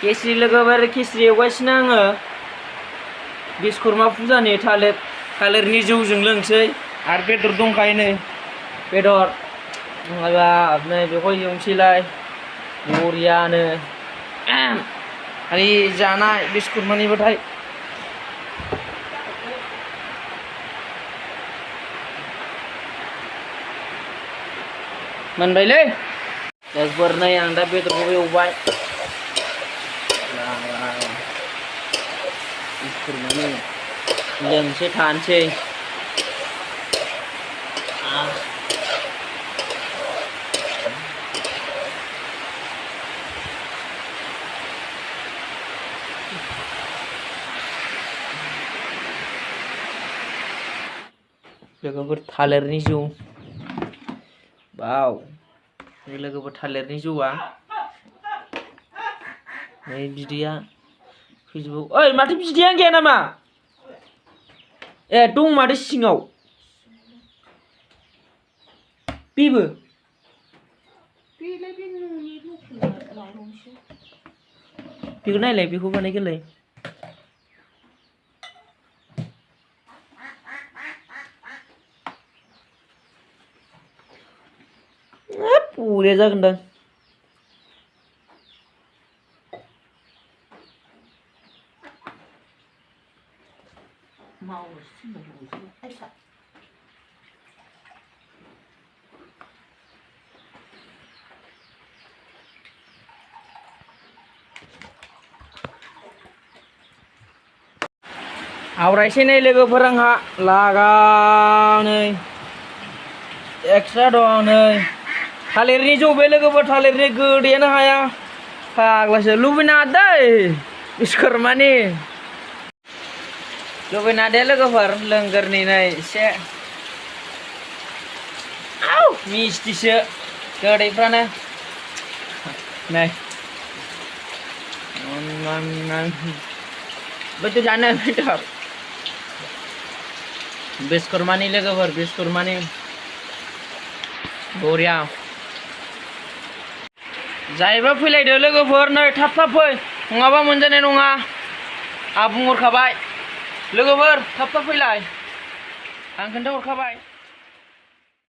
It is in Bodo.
केसरि लोगोफोर केसरि एवगासिनो आङो बिश्वकर्मा फुजानि थालिरनि जौजों लोंसै आरो बेदर दंखायो नै बेदर नङाबा नै बेखौ एवनोसैलाय बरियानो आरो जानाय बिश्वकर्मानिबाथाय मोनबायलै लोगोफोर नै आं दा बेदरखौ एवबाय बिश्वकर्मानि लोंसै थानोसै लोगोफोर थालिरनि जौ वाव लोगोफोर थालिरनि जौआ नै बिदैया फैजोबो ओइ माथो बिदैयानो गैया नामा ए दं माथो सिङाव बेबो बेखौ नायलाय बेखौ बानायगोरलाय बरिया जागोनदां आवरायसै नै लोगोफोर आंहा लागावनै एक्सट्रा दं नै थालिरनि जौ बे लोगोफोर थालिरनि गोदैयानो हाया फाग्लासो लुबैना दै बिश्वकर्मानि लुबैना दे लोगोफोर लोंगोरनि नै एसे आउ मिस्थिसो गोदैफ्रानो नै बेथ' जानो बेदर बिश्वकर्मानि लोगोफोर बिश्वकर्मानि बरिया जायोबा फैलायदो लोगोफोर नै थाब थाब फै नङाबा मोनजानाय नङा आं बुंहरखाबाय लोगोफोर थाब थाब फैलाय आं खोन्थाहरखाबाय